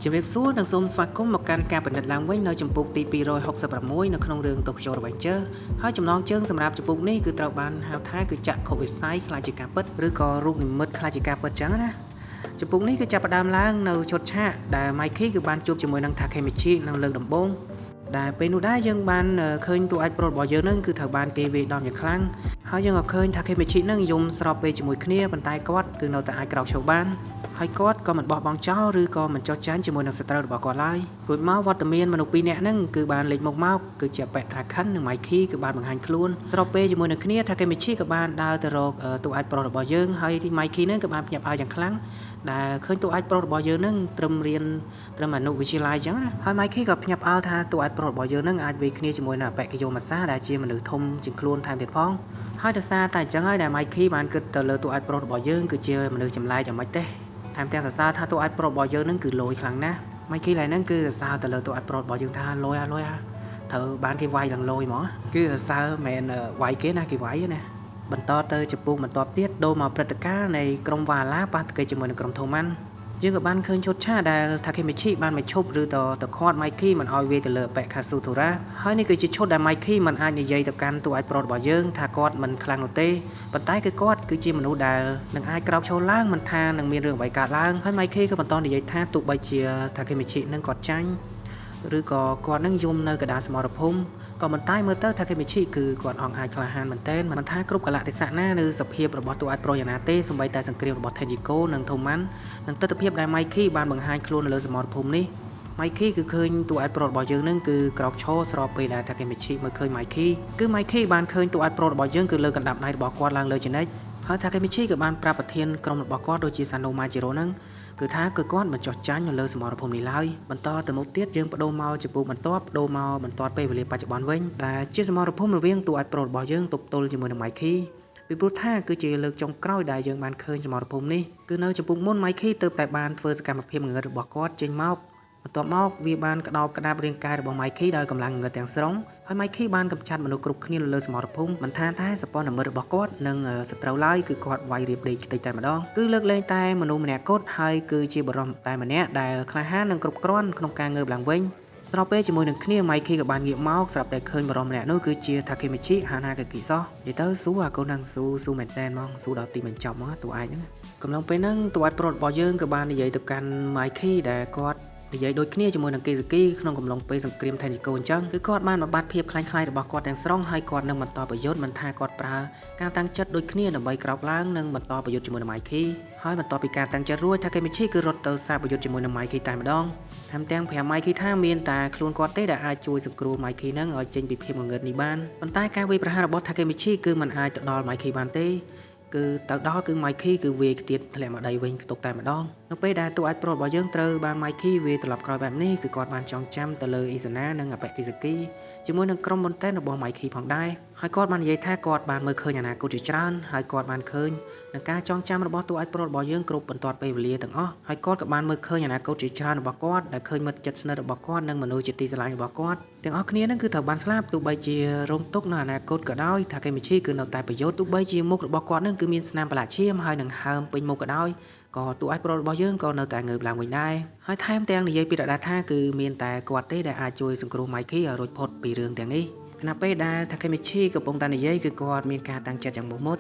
ជំរាបសួរនិងសូមស្វាគមន៍មកកាន់ការពិនិត្យឡើងវិញនៅជំពូកទី266នៅក្នុងរឿង Tokyo Revengers ហើយចំណងជើងសម្រាប់ជំពូកនេះគឺត្រូវបានហៅថាគឺចក្ខុវិស័យក្លាយជាការពិតឬក៏រូបនិមិត្តក្លាយជាការពិតចឹងណាជំពូកនេះគឺចាប់ផ្ដើមឡើងនៅឈុតឆាកដែល Mikey គឺបានជួបជាមួយនឹង Takemichi នៅលើកដំបូងដែលពេលនោះដែរយើងបានឃើញតួឯកប្រុសរបស់យើងនឹងគឺត្រូវបានគេវាយដំយ៉ាងខ្លាំងហើយយើងក៏ឃើញ Takemichi នឹងយំស្របពេលជាមួយគ្នាប៉ុន្តែគាត់គឺនៅតែអាចក្រោកឈរបាន ហើយគាត់ក៏មិនបោះបង់ចោលឬក៏មិនចោះចាញ់ជាមួយនឹងសត្រូវរបស់គាត់ឡើយរួចមកវត្តមានមនុស្សពីរនាក់ហ្នឹងគឺបានលេចមុខមកគឺជាប៉ែត្រាខិននិងម៉ៃខីគឺបានបង្ហាញខ្លួនស្របពេលជាមួយនឹងគ្នាថាកេមីឈីក៏បានដើរទៅរកតួអាចប្រុសរបស់យើងហើយម៉ៃខីហ្នឹងក៏បានភ្ញាក់ផ្អើលយ៉ាងខ្លាំងដែលឃើញតួអាចប្រុសរបស់យើងហ្នឹងត្រឹមរៀនត្រឹមអនុវិទ្យាល័យអញ្ចឹងណាហើយម៉ៃខីក៏ភ្ញាក់ផ្អើលថាតួអាចប្រុសរបស់យើងហ្នឹងអាចវាយគ្នាជាមួយនឹងអបិគយោម៉ាសាដែលជាមនុស្សធំជាងខ្លួនថែមទៀតផងហើយដោយសារតែអញ្ចឹងហើយដែលម៉ៃខីបានគិតទៅលើតួអាចប្រុសរបស់យើងគឺជាមនុស្សចម្លែកយ៉ាងម៉េចទេ ថែមទាំងសរសើរថាតួអាចប្រុសរបស់យើងនឹងគឺលយខ្លាំងណាស់ម៉ៃគីឡៃហ្នឹងគឺសរសើរទៅលើតួអាចប្រុសរបស់យើងថាលយអាលយអាត្រូវបានគេវាយឡើងលយហ្មងគឺសរសើរមិនមែនវាយគេណាគេវាយណាបន្តទៅចំពោះបន្ទាប់ទៀតដូរមកព្រឹត្តិការណ៍នៃក្រុមវ៉ាឡាប៉ះទង្គិចជាមួយនឹងក្រុមថូម៉ាន់យើងក៏បានឃើញឈុតឆាកដែលថាខេមីឈីបានមកឈប់ឬទៅទៅខាត់ម៉ៃគីមិនឲ្យវាយទៅលើប៉េខាស៊ូធូរ៉ាហើយនេះគឺជាឈុតដែលម៉ៃគីមិនអាចនិយាយទៅកាន់តួអាចប្រុសរបស់យើងថាគាត់មិនខ្លាំងនោះទេប៉ុន្តែគឺគាត់គឺជាមនុស្សដែលនឹងអាចក្រោកឈរឡើងមិនថានឹងមានរឿងអ្វីកើតឡើងហើយម៉ៃគីក៏បន្តនិយាយថាទោះបីជាថាខេមីឈីនឹងគាត់ចាញ់ឬក៏គាត់នឹងយំនៅកណ្ដាលសមរភូមិក៏មិនតែមើលទៅថាខេមីឈីគឺគាត់អង្អាចក្លាហានមែនទែនមិនថាគ្រប់កលៈទេសៈណានៅសភាពរបស់តួអាចប្រុសយ៉ាងណាទេសូម្បីតែសង្គ្រាមរបស់ថេនជីកូនិងថូម៉ាន់និងទស្សនវិជ្ជាដែលម៉ៃគីបានបង្ហាញខ្លួននៅលើសមរភូមិនេះម៉ៃគីគឺឃើញតួឯកប្រុសរបស់យើងនឹងគឺក្រោកឈរស្របពេលដែលតាកេមីឈីមើលឃើញម៉ៃគីគឺម៉ៃគីបានឃើញតួឯកប្រុសរបស់យើងគឺលើកកណ្ដាប់ដៃរបស់គាត់ឡើងលើជានិច្ចហើយតាកេមីឈីក៏បានប្រាប់ប្រធានក្រុមរបស់គាត់ដូចជាសាណូម៉ាជីរ៉ូហ្នឹងគឺថាគឺគាត់មិនចោះចាញ់នៅលើសមរភូមិនេះឡើយបន្តទៅមុខទៀតយើងបដូរមកចំពោះបន្ទាប់បដូរមកបន្ទាត់ពេលវេលាបច្ចុប្បន្នវិញដែលជាសមរភូមិរវាងតួឯកប្រុសរបស់យើងទប់ទល់ជាមួយនឹងម៉ៃគីពីព្រោះថាគឺជាលើកចុងក្រោយដែលយើងបានឃើញសមរភូមិនេះគឺនៅចំពោះមុនម៉ៃគីទៅតែបានធ្វើសកម្មភាពងងឹតរបស់គាត់ចេញមកបន្ទាប់មកវាបានក្តោបក្តាប់រាងកាយរបស់ម៉ៃគីដោយកម្លាំងងងឹតទាំងស្រុងហើយម៉ៃគីបានកម្ចាត់មនុស្សគ្រប់គ្នានៅលើសមរភូមិមិនថាតែសពនិមិត្តរបស់គាត់និងសត្រូវឡើយគឺគាត់វាយរៀបដេកខ្ទេចតែម្ដងគឺលើកលែងតែមនុស្សម្នាក់គត់ហើយគឺជាបុរសតែម្នាក់ដែលក្លាហាននិងគ្រប់គ្រាន់ក្នុងការងើបឡើងវិញស្របពេលជាមួយនឹងគ្នាម៉ៃគីក៏បានងាកមកស្រាប់តែឃើញបុរសម្នាក់នោះគឺជាតាកេមីឈីហាណាកាគីសោះនិយាយទៅស៊ូអាកូននឹងស៊ូស៊ូមែនតែនហ្មងស៊ូដល់ទីបញ្ចប់ហ្មងតួឯងហ្នឹងកំឡុងពេលហ្នឹងតួឯកប្រុសរបស់យើងក៏បាននិយាយទៅកាន់ម៉ៃគីដែលគាត់និយាយដូចគ្នាជាមួយនឹងគីសាគីក្នុងកំឡុងពេលសង្គ្រាមថេនជីកូអញ្ចឹងគឺគាត់បានបំបត្តិភាពคล้ายៗរបស់គាត់ទាំងស្រុងហើយគាត់នឹងបន្តប្រយុទ្ធមិនថាគាត់ប្រើការតាំងចិត្តដូចគ្នាដើម្បីក្រោកឡើងនិងបន្តប្រយុទ្ធជាមួយនឹងម៉ៃគីហើយបន្ទាប់ពីការតាំងចិត្តរួចថាកេមីឈីគឺរត់ទៅសាបប្រយុទ្ធជាមួយនឹងម៉ៃគីតែម្ដងថែមទាំងប្រាប់ម៉ៃគីថាមានតែខ្លួនគាត់ទេដែលអាចជួយសង្គ្រោះម៉ៃគីនឹងឲ្យចេញពីភាពងងឹតនេះបានប៉ុន្តែការវាយប្រហាររបស់ថាកេមីឈីគឺមិនអាចទៅដល់ម៉ៃគីបានទេគឺទៅដល់គឺម៉ៃគីគឺវាយខ្ទាតធ្លាក់មកដីវិញខ្ទុកតែម្ដងនៅពេលដែលតួអាចប្រុសរបស់យើងត្រូវបានម៉ៃគីវាយត្រឡប់ក្រោយបែបនេះគឺគាត់បានចងចាំទៅលើអ៊ីសាណានិងអបិគីសាគីជាមួយនឹងក្រុមមន្តែនរបស់ម៉ៃគីផងដែរហើយគាត់បាននិយាយថាគាត់បានមើលឃើញអនាគតជាច្រើនហើយគាត់បានឃើញនឹងការចងចាំរបស់តួអាចប្រុសរបស់យើងគ្រប់បន្ទាត់ពេលវេលាទាំងអស់ហើយគាត់ក៏បានមើលឃើញអនាគតជាច្រើនរបស់គាត់ដែលឃើញមិត្តជិតស្និទ្ធរបស់គាត់និងមនុស្សជាទីស្រឡាញ់របស់គាត់ទាំងអស់គ្នានឹងគឺត្រូវបានស្លាប់ទោះបីជារងទុក្ខនៅអនាគតក៏ដោយថាកេមីឈីគឺនៅតែប្រយោជន៍ទោះបីជាមុខរបស់គាត់នឹងគឺមានស្នាមប្រឡាក់ឈាមហើយនឹងហើមពេញមុខក៏ដោយក៏តួឯកប្រុសរបស់យើងក៏នៅតែងើបឡើងវិញដែរហើយថែមទាំងនិយាយពីរដាថាគឺមានតែគាត់ទេដែលអាចជួយសង្គ្រោះម៉ៃគីឲ្យរួចផុតពីរឿងទាំងនេះខណៈពេលដែលតាកេមីឈីកំពុងតែនិយាយគឺគាត់មានការតាំងចិត្តយ៉ាងមោះមុត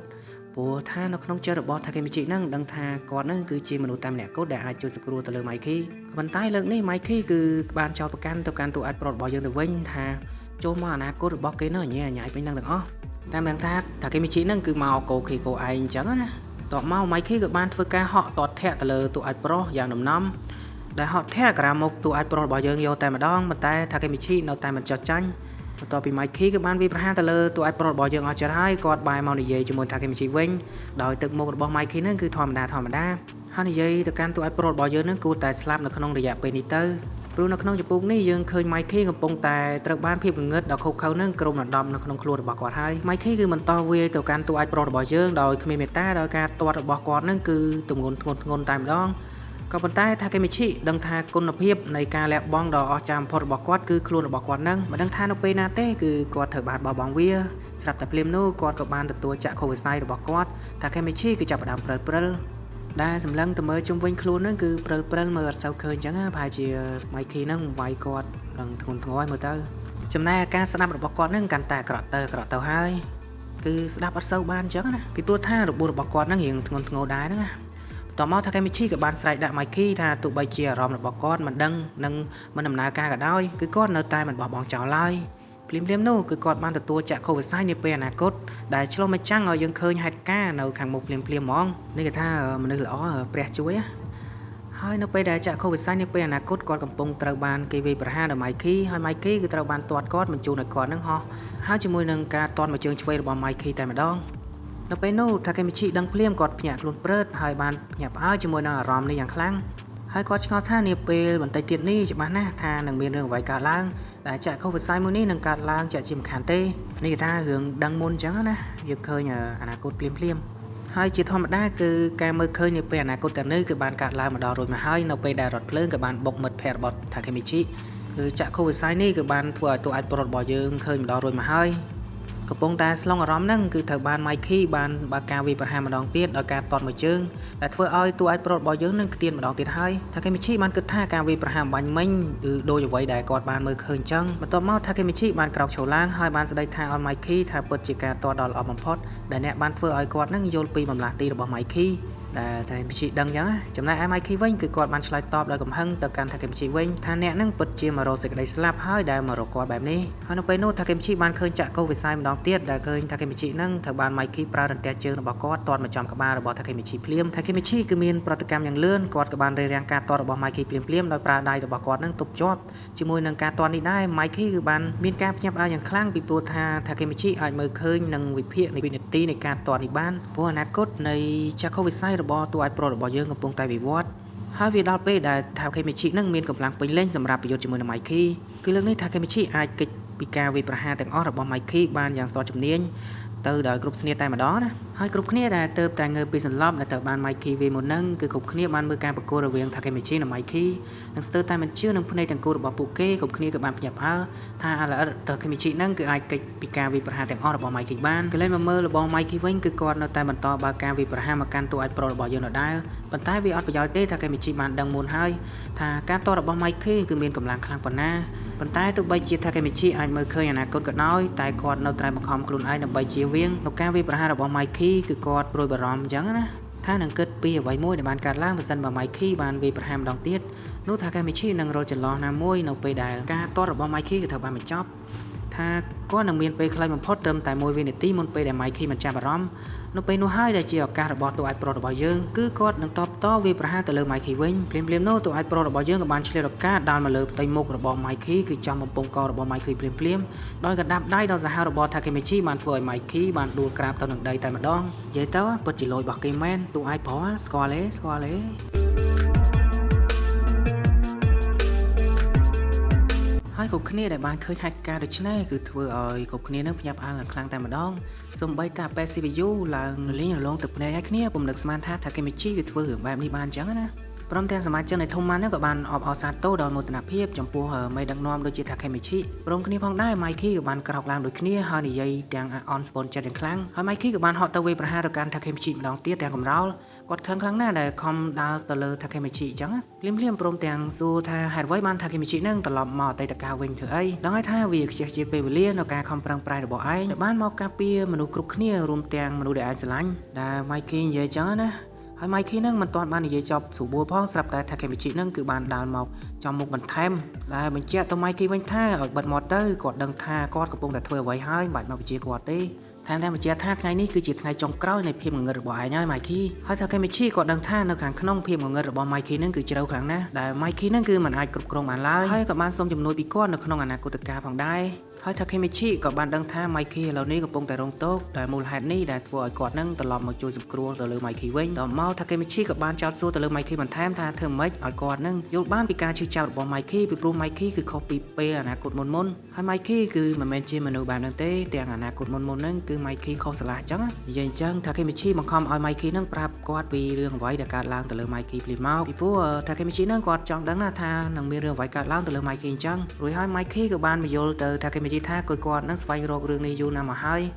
ព្រោះថានៅក្នុងចិត្តរបស់តាកេមីឈីហ្នឹងដឹងថាគាត់ហ្នឹងគឺជាមនុស្សតែម្នាក់គត់ដែលអាចជួយសង្គ្រោះទៅលើម៉ៃគីប៉ុន្តែលើកនេះម៉ៃគីគឺបានចោទប្រកាន់ទៅកាន់តួឯកប្រុសរបស់យើងទៅវិញថាចូលមកអនាគតរបស់គេនោះញ៉ៃញ៉ៃពេញហ្នឹងទាំងអស់តាមដឹងថាតាកេមីឈីហ្នឹងគឺមកកោខីកោឯងអញ្ចឹងណាតបមកម៉ៃគីក៏បានធ្វើការហក់តតធាក់ទៅលើតួឯកប្រុសយ៉ាងដំណំដែលហក់ធាក់ក្រាមុខតួឯកប្រុសរបស់យើងយកតែម្ដងប៉ុន្តែតាកេមីឈីនៅតែមិនចោះចាញ់បន្ទាប់ពីម៉ៃគីក៏បានវាយប្រហារទៅលើតួឯកប្រុសរបស់យើងអស់ចិត្តហើយគាត់បែរមកនិយាយជាមួយតាកេមីឈីវិញដោយទឹកមុខរបស់ម៉ៃគីហ្នឹងគឺធម្មតាធម្មតាហើយនិយាយទៅកាន់តួឯកប្រុសរបស់យើងហ្នឹងគួរតែស្លាប់នៅក្នុងរយៈពេលនេះទៅព្រោះនៅក្នុងចំពោះនេះយើងឃើញម៉ៃគីកំពុងតែត្រូវបានភាពងងឹតដ៏ឃោរឃៅហ្នឹងក្រុមដណ្ដប់នៅក្នុងខ្លួនរបស់គាត់ហើយម៉ៃគីគឺបន្តវាយទៅកាន់តួឯកប្រុសរបស់យើងដោយគ្មានមេត្តាដោយការទាត់របស់គាត់ហ្នឹងគឺទម្ងន់ធ្ងន់ធ្ងរតែម្ដងក៏ប៉ុន្តែថាកេមីឈីដឹងថាគុណភាពនៃការលះបង់ដ៏អស្ចារ្យបំផុតរបស់គាត់គឺខ្លួនរបស់គាត់នឹងមិនដឹងថានៅពេលណាទេគឺគាត់ត្រូវបានបោះបង់វាស្រាប់តែភ្លាមនោះគាត់ក៏បានទទួលចក្ខុវិស័យរបស់គាត់ថាកេមីឈីគឺចាប់ផ្ដើមព្រិលព្រិល។ ដែលសម្លឹងទៅមើលជុំវិញខ្លួនហ្នឹងគឺព្រិលព្រិលមើលអត់សូវឃើញអញ្ចឹងណាប្រហែលជា Mikey ហ្នឹងវាយគាត់នឹងធ្ងន់ធ្ងរហើយមើលទៅចំណែកអាការស្ដាប់របស់គាត់ហ្នឹងកាន់តែអាក្រក់ទៅអាក្រក់ទៅហើយគឺស្ដាប់អត់សូវបានអញ្ចឹងណាពីព្រោះថារបួសរបស់គាត់ហ្នឹងរៀងធ្ងន់ធ្ងរដែរហ្នឹងណាបន្ទាប់មក Takemichi ក៏បានស្រែកដាក់ Mikey ថាទោះបីជាអារម្មណ៍របស់គាត់មិនដឹងនិងមិនដំណើរការក៏ដោយគឺគាត់នៅតែមិនបោះបង់ចោលឡើយភ្លាមៗនោះគឺគាត់បានទទួលចក្ខុវិស័យនាពេលអនាគតដែលឆ្លុះបញ្ចាំងឲ្យយើងឃើញហេតុការណ៍នៅខាងមុខភ្លាមៗហ្មងនេះគេថាមនុស្សល្អព្រះជួយណាហើយនៅពេលដែលចក្ខុវិស័យនាពេលអនាគតគាត់កំពុងត្រូវបានគេវាយប្រហារដោយ Mikey ហើយ Mikey គឺត្រូវបានទាត់គាត់បញ្ជូនឲ្យគាត់នឹងហោះហើយជាមួយនឹងការទាត់មួយជើងឆ្វេងរបស់ Mikey តែម្ដងនៅពេលនោះ Takemichi ដឹងភ្លាមគាត់ភ្ញាក់ខ្លួនព្រឹតហើយបានភ្ញាក់ផ្អើលជាមួយនឹងអារម្មណ៍នេះយ៉ាងខ្លាំងហើយគាត់ឆ្ងល់ថានាពេលបន្តិចទៀតនេះច្បាស់ណាស់ថានឹងមានរឿងអ្វីកើតឡើងដែលចក្ខុវិស័យមួយនេះនឹងកើតឡើងជាក់ជាមិនខានទេនេះគេថារឿងដឹងមុនអញ្ចឹងណាយើងឃើញអនាគតភ្លាមភ្លាមៗហើយជាធម្មតាគឺការមើលឃើញនាពេលអនាគតទាំងនេះគឺបានកើតឡើងម្ដងរួចមកហើយនៅពេលដែលរថភ្លើងក៏បានបុកមិត្តភ័ក្តិរបស់ Takemichi គឺចក្ខុវិស័យនេះគឺបានធ្វើឲ្យតួឯកប្រុសរបស់យើងឃើញម្ដងរួចមកហើយកំពុងតែស្លង់អារម្មណ៍ហ្នឹងគឺត្រូវបាន Mikey បានបើកការវាយប្រហារម្ដងទៀតដោយការទាត់មួយជើងដែលធ្វើឲ្យតួឯកប្រុសរបស់យើងនឹងខ្ទានម្ដងទៀតហើយ Takemichi បានគិតថាការវាយប្រហារបាញ់មិញគឺដូចអ្វីដែលគាត់បានមើលឃើញចឹងបន្ទាប់មក Takemichi បានក្រោកឈរឡើងហើយបានស្ដីថាឲ្យ Mikey ថាពិតជាការទាត់ដ៏ល្អបំផុតដែលអ្នកបានធ្វើឲ្យគាត់នឹងយល់ពីបំលាស់ទីរបស់ Mikey ដែល Takemichi ដឹងចឹងណាចំណែកឯ Mikey វិញគឺគាត់បានឆ្លើយតបដោយកំហឹងទៅកាន់ Takemichi វិញថាអ្នកនឹងពិតជាមករកសេចក្តីស្លាប់ហើយដែលមករកគាត់បែបនេះហើយនៅពេលនោះ Takemichi បានឃើញចក្ខុវិស័យម្ដងទៀតដែលឃើញ Takemichi នឹងត្រូវបាន Mikey ប្រើរន្ទះជើងរបស់គាត់ទាត់មកចំក្បាលរបស់ Takemichi ភ្លាម Takemichi គឺមានប្រតិកម្មយ៉ាងលឿនគាត់ក៏បានរារាំងការទាត់របស់ Mikey ភ្លាមៗដោយប្រើដៃរបស់គាត់នឹងទប់ជាប់ជាមួយនឹងការទាត់នេះដែរ Mikey គឺបានមានការភ្ញាក់ផ្អើលយ៉ាងខ្លាំងពីព្រោះថា Takemichi អាចមើលឃើញនិងវិភាគនៃវិនាទីនៃការទាត់នេះបានព្រោះអនាគតនៃចក្ខុវិស័យរបស់តួឯកប្រុសរបស់យើងកំពុងតែវិវត្តហើយវាដល់ពេលដែល Takemichi នឹងមានកម្លាំងពេញលេញសម្រាប់ប្រយុទ្ធជាមួយនឹង Mikey គឺលើកនេះ Takemichi អាចគេចពីការវាយប្រហារទាំងអស់របស់ Mikey បានយ៉ាងស្ទាត់ជំនាញទៅដោយគ្រប់គ្នាតែម្ដងណាហើយគ្រប់គ្នាដែលទៅតែងើបពីសន្លប់ដែលត្រូវបាន Mikey វាយមុនហ្នឹងគឺគ្រប់គ្នាបានមើលការប្រកួតរវាង Takemichi និង Mikey និងស្ទើរតែមិនជឿនឹងភ្នែកទាំងគូរបស់ពួកគេគ្រប់គ្នាក៏បានភ្ញាក់ផ្អើលថាអាល្អិត Takemichi ហ្នឹងគឺអាចគេចពីការវាយប្រហារទាំងអស់របស់ Mikey បានក៏លេចមកមើលរបស់ Mikey វិញគឺគាត់នៅតែបន្តបើកការវាយប្រហារមកកាន់តួឯកប្រុសរបស់យើងដដែលប៉ុន្តែវាអត់ប្រយោជន៍ទេ Takemichi បានដឹងមុនហើយថាការតរបស់ Mikey គឺមានកម្លាំងខ្លាំងប៉ុណ្ណាប៉ុន្តែទោះបីជា Takemichi អាចមើលឃើញអនាគតក៏ដោយតែគាត់នៅតែបង្ខំខ្លួនឯងដើម្បីជៀសវាងនៅការវាយប្រហាររបស់ Mikey គឺគាត់ព្រួយបារម្ភអញ្ចឹងណាថានឹងគិតពីអ្វីមួយដែលបានកើតឡើងប្រសិនបើ Mikey បានវាយប្រហារម្ដងទៀតនោះ Takemichi នឹងរកចន្លោះណាមួយនៅពេលដែលការទាត់របស់ Mikey គឺត្រូវបានបញ្ចប់ថាគាត់នឹងមានពេលខ្លីបំផុតត្រឹមតែ1វិនាទីមុនពេលដែល Mikey មិនចាប់អារម្មណ៍នៅពេលនោះហើយដែលជាឱកាសរបស់តួឯកប្រុសរបស់យើងគឺគាត់នឹងតបតវាយប្រហារទៅលើ Mikey វិញភ្លាមៗនោះតួឯកប្រុសរបស់យើងក៏បានឆ្លៀតឱកាសដាល់មកលើផ្ទៃមុខរបស់ Mikey គឺចំបំពង់ករបស់ Mikey ភ្លាមៗដោយកណ្ដាប់ដៃដ៏សាហាវរបស់ Takemichi បានធ្វើឲ្យ Mikey បានដួលក្រាបទៅនឹងដីតែម្ដងនិយាយទៅពិតជាលយរបស់គេមែនតួឯកប្រុសស្គាល់ទេស្គាល់ទេហើយគ្រប់គ្នាដែលបានឃើញហេតុការណ៍ដូចនេះគឺធ្វើឲ្យគ្រប់គ្នានឹងភ្ញាក់ផ្អើលយ៉ាងខ្លាំងតែម្ដងសូម្បីតែ PCVU ឡើងរលីងរលោងទឹកភ្នែកឲ្យគ្នាពុំនឹកស្មានថា Takemichi គឺធ្វើរឿងបែបនេះបានអញ្ចឹងណាព្រមទាំងសមាជិកនៃធំម៉ាន់ក៏បានអបអរសាទរដល់មោទនភាពចំពោះមេដឹកនាំដូចជា Takemichi ព្រមគ្នាផងដែរ Mikey ក៏បានក្រោកឡើងដូចគ្នាហើយនិយាយទាំងអន់ស្ពនចិត្តយ៉ាងខ្លាំងហើយ Mikey ក៏បានហក់ទៅវាយប្រហារទៅកាន់ Takemichi ម្ដងទៀតទាំងកំរោលគាត់ខឹងខ្លាំងណាស់ដែលខំដាល់ទៅលើ Takemichi អញ្ចឹងភ្លាមភ្លាមព្រមទាំងសួរថាហេតុអ្វីបាន Takemichi នឹងត្រឡប់មកអតីតកាលវិញធ្វើអីដឹងហើយថាវាខ្ជះខ្ជាយពេលវេលានៅការខំប្រឹងប្រែងរបស់ឯងដែលបានមកការពារមនុស្សគ្រប់គ្នារួមទាំងមនុស្សដែលឯងស្រឡាញ់ដែល Mikey និយាយអញ្ចឹងណាហើយ Mikey នឹងមិនទាន់បាននិយាយចប់ស្រួលផងស្រាប់តែ Takemichi នឹងគឺបានដាល់មកចំមុខបន្ថែមដែលបញ្ជាក់ទៅ Mikey វិញថាឲ្យបិទមាត់ទៅគាត់ដឹងថាគាត់កំពុងតែធ្វើអ្វីហើយមិនបាច់មកបញ្ជាគាត់ទេថែមទាំងបញ្ជាក់ថាថ្ងៃនេះគឺជាថ្ងៃចុងក្រោយនៃភាពងងឹតរបស់ឯងហើយ Mikey ហើយ Takemichi ក៏ដឹងថានៅខាងក្នុងភាពងងឹតរបស់ Mikey នឹងគឺជ្រៅខ្លាំងណាស់ដែល Mikey នឹងគឺមិនអាចគ្រប់គ្រងបានឡើយហើយក៏បានសូមជំនួយពីគាត់នៅក្នុងអនាគតកាលផងដែរហើយ Takemichi ក៏បានដឹងថា Mikey ឥឡូវនេះកំពុងតែរងទុក្ខដែលមូលហេតុនេះដែលធ្វើឲ្យគាត់នឹងត្រឡប់មកជួយសង្គ្រោះទៅលើ Mikey វិញដល់មក Takemichi ក៏បានចោទសួរទៅលើ Mikey បន្ថែមថាធ្វើម៉េចឲ្យគាត់នឹងយល់បានពីការឈឺចាប់របស់ Mikey ពីព្រោះ Mikey គឺខុសពីពេលអនាគតមុនមុនហើយ Mikey គឺមិនមែនជាមនុស្សបែបហ្នឹងទេទាំងអនាគតមុនមុនហ្នឹងគឺ Mikey ខុសស្រឡះអញ្ចឹងនិយាយអញ្ចឹង Takemichi បង្ខំឲ្យ Mikey នឹងប្រាប់គាត់ពីរឿងអ្វីដែលកើតឡើងទៅលើ Mikey ភ្លាមមកពីព្រោះ Takemichi នឹងគាត់ចង់ដឹងណាថានឹងមានរឿងអ្វីកើតឡើងទៅលើ Mikey អញ្ចឹងរួចហើយ Mikey ក៏បានបញ្យល់ទៅ Takemichi ថាគាត់នឹងស្វែងរករឿងនេះយូរណាស់មកហើយ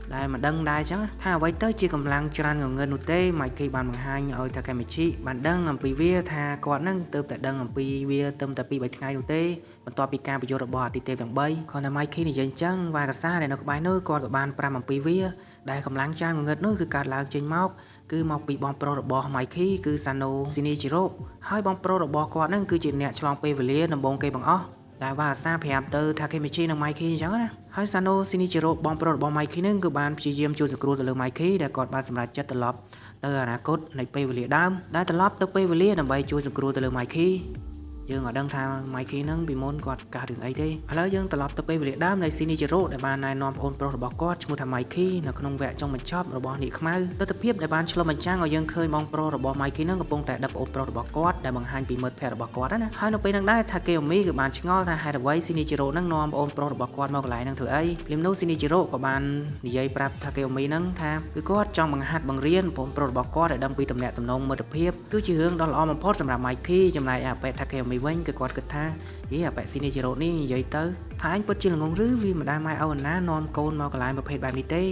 ដែលមិនដឹងដែរចឹងថាអ្វីទៅជាកម្លាំងច្រើនងងឹតនោះទេម៉ៃគីបានបង្ហាញឲ្យតាកេមីឈិបានដឹងអំពីវាថាគាត់នឹងទើបតែដឹងអំពីវាត្រឹមតែ2 3ថ្ងៃនោះទេបន្ទាប់ពីការបញ្យល់របស់អាទិទេពទាំង3គ្រាន់តែម៉ៃគីនិយាយចឹងវ៉ាកាសាដែលនៅក្បែរនោះគាត់ក៏បានប្រាំអំពីវាដែលកម្លាំងច្រើនងងឹតនោះគឺកើតឡើងចេញមកគឺមកពីបងប្រុសរបស់ម៉ៃគីគឺសាណូស៊ីនីជីរ៉ូហើយបងប្រុសរបស់គាត់នឹងគឺជាអ្នកឆ្លងពេលវេលាដំបូងគេបង្អស់ដែលវ៉ាសាប្រាប់ទៅថាកេមីជីនិងម៉ៃគីអញ្ចឹងណាហើយសាណូស៊ីនីជីរ៉ូបងប្រុសរបស់ម៉ៃគីនឹងគឺបានព្យាយាមជួយសង្គ្រោះទៅលើម៉ៃគីដែលគាត់បានសម្រេចចិត្តត្រឡប់ទៅអនាគតនៃពេលវេលាដើមដែលត្រឡប់ទៅពេលវេលាដើម្បីជួយសង្គ្រោះទៅលើម៉ៃគីយើងអត់ដឹងថាម៉ៃគីនឹងពីមុនគាត់កាសរឿងអីទេឥឡូវយើងត្រឡប់ទៅពេលវេលាដើមនៃស៊ីនីជីរ៉ូដែលបានណែនាំប្អូនប្រុសរបស់គាត់ឈ្មោះថាម៉ៃគីនៅក្នុងវគ្គចុងបញ្ចប់របស់នាគខ្មៅទស្សនភាពដែលបានឆ្លុះបញ្ចាំងឲ្យយើងឃើញបងប្រុសរបស់ម៉ៃគីនឹងកំពុងតែដឹកប្អូនប្រុសរបស់គាត់ដែលបង្ហាញពីមិត្តភក្តិរបស់គាត់ណាហើយនៅពេលហ្នឹងដែរថាកេអូមីគឺបានឆ្ងល់ថាហេតុអ្វីស៊ីនីជីរ៉ូនឹងនាំប្អូនប្រុសរបស់គាត់មកកន្លែងហ្នឹងធ្វើអីភ្លាមនោះស៊ីនីជីរ៉ូក៏បាននិយាយប្រាប់ថាកេអូមីហ្នឹងថាគឺគាត់ចង់បង្ហាត់បង្រៀនប្អូនប្រុសរបស់គាត់ឲ្យដឹងពីទំនាក់ទំនងមិត្តភាពគឺជារឿងដ៏ល្អបំផុតសម្រាប់ម៉ៃគីចំណែកឯអាប៉េថាកេអូមីវិញគឺគាត់គិតថាយេអាប៉េស៊ីនីជីរ៉ូនេះនិយាយទៅថាអញពិតជាល្ងងឬវាមិនដែលម៉ែឪណានាំកូនមកកន្លែងប្រភេទបែបនេះទេ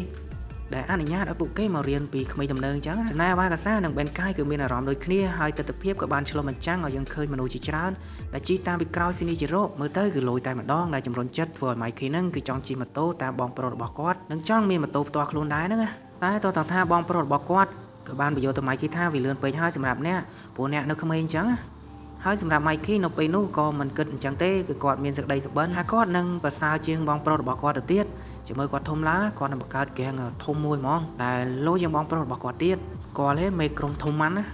ដែលអនុញ្ញាតឲ្យពួកគេមករៀនពីក្មេងទំនើងអញ្ចឹងចំណែកវ៉ាកាសានិងបេនកាយគឺមានអារម្មណ៍ដូចគ្នាហើយទស្សនភាពក៏បានឆ្លុះបញ្ចាំងឲ្យយើងឃើញមនុស្សជាច្រើនដែលជិះតាមពីក្រោយស៊ីនីជីរ៉ូមើលទៅគឺលយតែម្ដងដែលជំរុញចិត្តធ្វើឲ្យម៉ៃគីហ្នឹងគឺចង់ជិះម៉ូតូតាមបងប្រុសរបស់គាត់និងចង់មានម៉ូតូផ្ទាល់ខ្លួនដែរហ្នឹងណាតែតោះតថាបងប្រុសរបស់គាត់ក៏បានបញ្យល់ទៅម៉ៃគីថាវាលឿនពេកហើយសម្រាប់អ្នកព្រោះអ្នកនៅក្មេងអញ្ចឹងណាហើយសម្រាប់ម៉ៃគីនៅពេលនោះក៏មិនគិតអញ្ចឹងទេគឺគាត់មានសេចក្តីសុបិនថាគាត់នឹងប្រសើរជាងបងប្រុសរបស់គាត់ទៅទៀតជាមួយគាត់ធំឡើងគាត់នឹងបង្កើតហ្គេងធំមួយហ្មងដែលលយជាងបងប្រុសរបស់គាត់ទៀតស្គាល់ទេមេក្រុមធំម៉ាន់ណា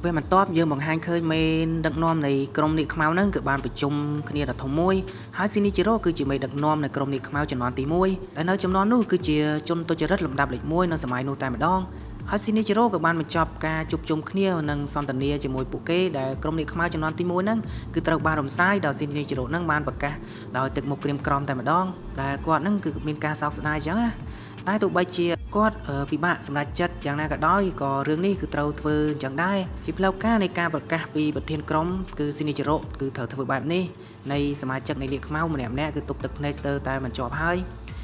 ពេលបន្ទាប់យើងបង្ហាញឃើញមេដឹកនាំនៃក្រុមនាគខ្មៅហ្នឹងគឺបានប្រជុំគ្នាដ៏ធំមួយហើយស៊ីនីជីរ៉ូគឺជាមេដឹកនាំនៃក្រុមនាគខ្មៅជំនាន់ទី1ដែលនៅជំនាន់នោះគឺជាជនទុច្ចរិតលំដាប់លេខ1នៅសម័យនោះតែម្ដងហើយស៊ីនីជីរ៉ូក៏បានបញ្ចប់ការជួបជុំគ្នានិងសន្ទនាជាមួយពួកគេដែលក្រុមនាគខ្មៅជំនាន់ទី1ហ្នឹងគឺត្រូវបានរំសាយដោយស៊ីនីជីរ៉ូហ្នឹងបានប្រកាសដោយទឹកមុខក្រៀមក្រំតែម្ដងដែលគាត់ហ្នឹងគឺមានការសោកស្ដាយអញ្ចឹងណាតែទោះបីជាគាត់ពិបាកសម្រេចចិត្តយ៉ាងណាក៏ដោយក៏រឿងនេះគឺត្រូវធ្វើអញ្ចឹងដែរជាផ្លូវការនៃការប្រកាសពីប្រធានក្រុមគឺស៊ីនីជីរ៉ូគឺត្រូវធ្វើបែបនេះនៃសមាជិកនៃនាគខ្មៅម្នាក់ៗគឺទប់ទឹកភ្នែកស្ទើរតែមិនជាប់ហើយ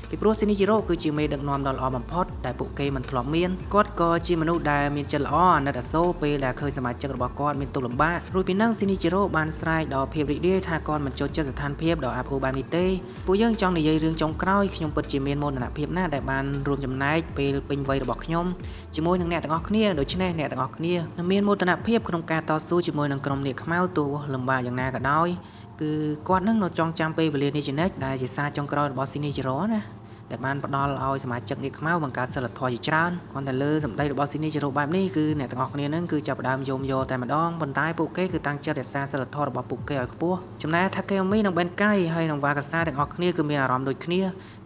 ពីព្រោះស៊ីនីជីរ៉ូគឺជាមេដឹកនាំដ៏ល្អបំផុតដែលពួកគេមិនធ្លាប់មានគាត់ក៏ជាមនុស្សដែលមានចិត្តល្អអាណិតអាសូរពេលដែលឃើញសមាជិករបស់គាត់មានទុក្ខលំបាករួចពីនឹងស៊ីនីជីរ៉ូបានស្រែកដល់ភាពរីករាយថាគាត់មិនចូលចិត្តស្ថានភាពដ៏អាប់អួរបែបនេះទេពួកយើងចង់និយាយរឿងចុងក្រោយខ្ញុំពិតជាមានមោទនភាពណាស់ដែលបានរួមចំណែកពេលពេញវ័យរបស់ខ្ញុំជាមួយនឹងអ្នកទាំងអស់គ្នាដូច្នេះអ្នកទាំងអស់គ្នានឹងមានមោទនភាពក្នុងការតស៊ូជាមួយនឹងក្រុមនាគខ្មៅទោះលំបាកយ៉ាងណាក៏ដោយគឺគាត់នឹងនៅចងចាំពេលវេលានេះជានិច្ចដែលជាសារចុងក្រោយរបស់ស៊ីនីជីរ៉ូណាដែលបានផ្ដល់ឲ្យសមាជិកនាគខ្មៅបង្កើតសិលធម៌ជាច្រើនគ្រាន់តែលើសម្ដីរបស់ស៊ីនីជីរ៉ូបែបនេះគឺអ្នកទាំងអស់គ្នានឹងគឺចាប់ផ្ដើមយំយកតែម្ដងប៉ុន្តែពួកគេគឺតាំងចិត្តរក្សាសិលធម៌របស់ពួកគេឲ្យខ្ពស់ចំណែកថាកេអូមីនិងបេនកៃហើយនិងវ៉ាកាសាទាំងអស់គ្នាគឺមានអារម្មណ៍ដូចគ្នា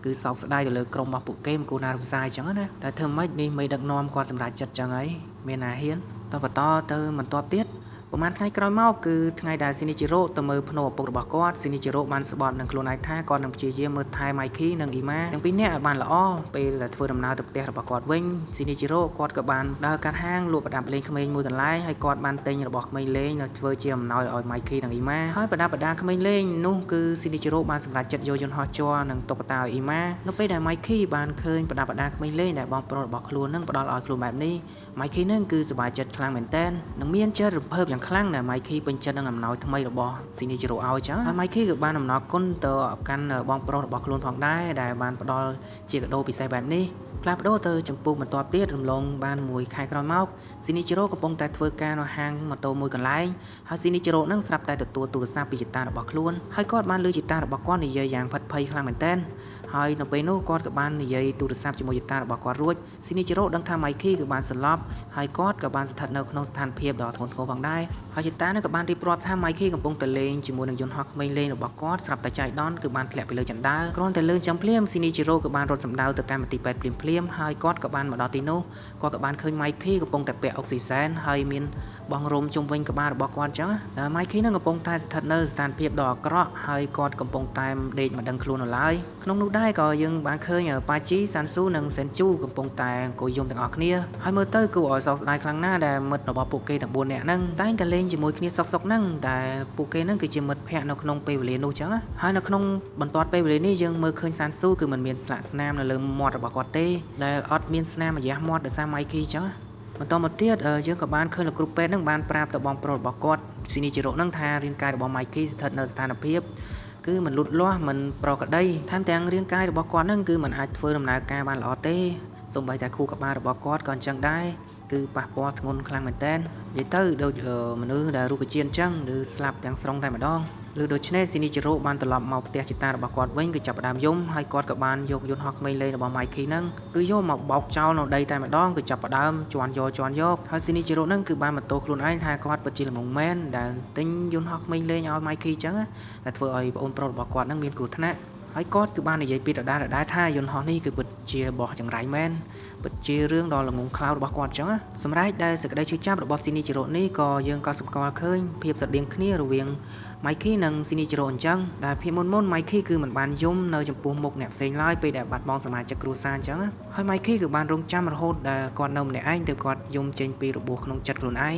គឺសោកស្ដាយទៅលើក្រុមរបស់ពួកគេមិនគួរណារំសាយចឹងណាតែធ្វើម៉េចនេះមេដឹកនាំគាត់សម្រេចចិត្តចឹងហើយមានណាហ៊ានតបន្តទៅបន្ទាប់ទៀតប្រហែលថ្ងៃក្រោយមកគឺថ្ងៃដែលស៊ីនីជីរ៉ូទៅមើលភ្នូឪពុករបស់គាត់ស៊ីនីជីរ៉ូបានស្បត់នឹងខ្លួនឯងថាគាត់នឹងព្យាយាមមើលថែម៉ៃគីនិងអ៊ីម៉ាទាំងពីរនាក់ឲ្យបានល្អពេលដែលធ្វើដំណើរទៅផ្ទះរបស់គាត់វិញស៊ីនីជីរ៉ូគាត់ក៏បានដើរកាត់ហាងលក់ប្រដាប់លេងក្មេងមួយកន្លែងហើយគាត់បានទិញរបស់ក្មេងលេងដល់ធ្វើជាអំណោយឲ្យម៉ៃគីនិងអ៊ីម៉ាហើយប្រដាប់ប្រដាក្មេងលេងនោះគឺស៊ីនីជីរ៉ូបានសម្រេចចិត្តយកយន្តហោះជ័រនិងតុក្កតាឲ្យអ៊ីម៉ានៅពេលដែលម៉ៃគីបានឃើញប្រដាប់ប្រដាក្មេងលេងដែលបងប្រុសរបស់ខ្លួននឹងផ្ដល់ឲ្យខ្លួនបែបនេះម៉ៃគីនឹងគឺសប្បាយចិត្តខ្លាំងមែនទែននិងមានចិត្តរំភើបយ៉ាងខ្លាំងដែលម៉ៃគីពេញចិត្តនឹងអំណោយថ្មីរបស់ស៊ីនីជីរ៉ូឲ្យចឹងហើយម៉ៃគីក៏បានអំណរគុណទៅកាន់បងប្រុសរបស់ខ្លួនផងដែរដែលបានផ្ដល់ជាកាដូពិសេសបែបនេះផ្លាស់ប្ដូរទៅចំពោះបន្ទាប់ទៀតរំលងបានមួយខែក្រោយមកស៊ីនីជីរ៉ូកំពុងតែធ្វើការនៅហាងម៉ូតូមួយកន្លែងហើយស៊ីនីជីរ៉ូនឹងស្រាប់តែទទួលទូរស័ព្ទពីជីតារបស់ខ្លួនហើយគាត់បានលើជីតារបស់គាត់និយាយយ៉ាងផិតភ័យខ្លាំងមែនទែនហើយនៅពេលនោះគាត់ក៏បាននិយាយទូរស័ព្ទជាមួយជីតារបស់គាត់រួចស៊ីនីជីរ៉ូដឹងថាម៉ៃគីគឺបានសន្លប់ហើយគាត់ក៏បានស្ថិតនៅក្នុងស្ថានភាពដ៏ធ្ងន់ធ្ងរផងដែរហើយជីតានោះក៏បានរៀបរាប់ថាម៉ៃគីកំពុងតែលេងជាមួយនឹងយន្តហោះក្មេងលេងរបស់គាត់ស្រាប់តែចៃដន្យគឺបានធ្លាក់ពីលើជណ្ដើរគ្រាន់តែលើចាំភ្លាមស៊ីនីជីរ៉ូក៏បានរត់សម្ដៅទៅកាន់មន្ទីរពេទ្យភ្លាមៗហើយគាត់ក៏បានមកដល់ទីនោះគាត់ក៏បានឃើញម៉ៃគីកំពុងតែពាក់អុកស៊ីសែនហើយមានបងរោមជុំវិញក្បាលរបស់គាត់ចឹងម៉ៃគីនឹងកំពុងតែស្ថិតនៅស្ថានភាពដ៏អាក្រក់ហើយគាត់កំពុងតែដេកមិនដឹងខ្លួននៅឡើយក្នុងនោះដែរ ដែរក៏យើងបានឃើញប៉ាជីសាន់ស៊ូនិងសេនជូកំពុងតែអង្គុយយំទាំងអស់គ្នាហើយមើលទៅគួរឲ្យសោកស្ដាយខ្លាំងណាស់ដែលមិត្តរបស់ពួកគេទាំង4នាក់ហ្នឹងតែងតែលេងជាមួយគ្នាសុខៗហ្នឹងតែពួកគេហ្នឹងគឺជាមិត្តភ័ក្តិនៅក្នុងពេលវេលានោះចឹងណាហើយនៅក្នុងបន្ទាត់ពេលវេលានេះយើងមើលឃើញសាន់ស៊ូគឺមិនមានស្លាកស្នាមនៅលើមាត់របស់គាត់ទេដែលអត់មានស្នាមរយះមាត់ដោយសារម៉ៃគីចឹងណាបន្តមកទៀតយើងក៏បានឃើញលោកគ្រូពេទ្យហ្នឹងបានប្រាប់ទៅបងប្រុសរបស់គាត់ស៊ីនីជីរ៉ូហ្នឹងថារាងកាយរបស់ម៉ៃគីស្ថិតនៅស្ថានភាពគឺមិនលូតលាស់មិនប្រក្រតីថែមទាំងរាងកាយរបស់គាត់ហ្នឹងគឺមិនអាចធ្វើដំណើរការបានល្អទេសូម្បីតែខួរក្បាលរបស់គាត់ក៏អញ្ចឹងដែរគឺប៉ះពាល់ធ្ងន់ខ្លាំងមែនទែននិយាយទៅដូចមនុស្សដែលរុក្ខជាតិអញ្ចឹងឬស្លាប់ទាំងស្រុងតែម្ដងឬដូច្នេះស៊ីនីជីរ៉ូបានត្រឡប់មកផ្ទះជីតារបស់គាត់វិញគឺចាប់ផ្ដើមយំហើយគាត់ក៏បានយកយន្តហោះក្មេងលេងរបស់ម៉ៃគីហ្នឹងគឺយកមកបោកចោលនៅដីតែម្ដងគឺចាប់ផ្ដើមជន់យកជន់យកហើយស៊ីនីជីរ៉ូហ្នឹងគឺបានបន្ទោសខ្លួនឯងថាគាត់ពិតជាល្ងងមែនដែលទិញយន្តហោះក្មេងលេងឲ្យម៉ៃគីអញ្ចឹងដែលធ្វើឲ្យប្អូនប្រុសរបស់គាត់ហ្នឹងមានគ្រោះថ្នាក់ហើយគាត់គឺបាននិយាយពីដដែលដដែលថាយន្តហោះនេះគឺពិតជាបោះចង្រៃមែនពិតជារឿងដ៏ល្ងងខ្លៅរបស់គាត់អញ្ចឹងសម្រាប់ដែលសេចក្តីឈឺចាប់របស់ស៊ីនីជីរ៉ូនេះក៏យើងក៏សម្គាល់ឃើញភាពស្រដៀងគ្នារវាងម៉ៃគីនិងស៊ីនីជីរ៉ូអញ្ចឹងដែលភាពមុនមុនម៉ៃគីគឺមិនបានយំនៅចំពោះមុខអ្នកផ្សេងឡើយពេលដែលបាត់បង់សមាជិកគ្រួសារអញ្ចឹងហើយម៉ៃគីគឺបានរងចាំរហូតដែលគាត់នៅម្នាក់ឯងទើបគាត់យំចេញពីរបួសក្នុងចិត្តខ្លួនឯង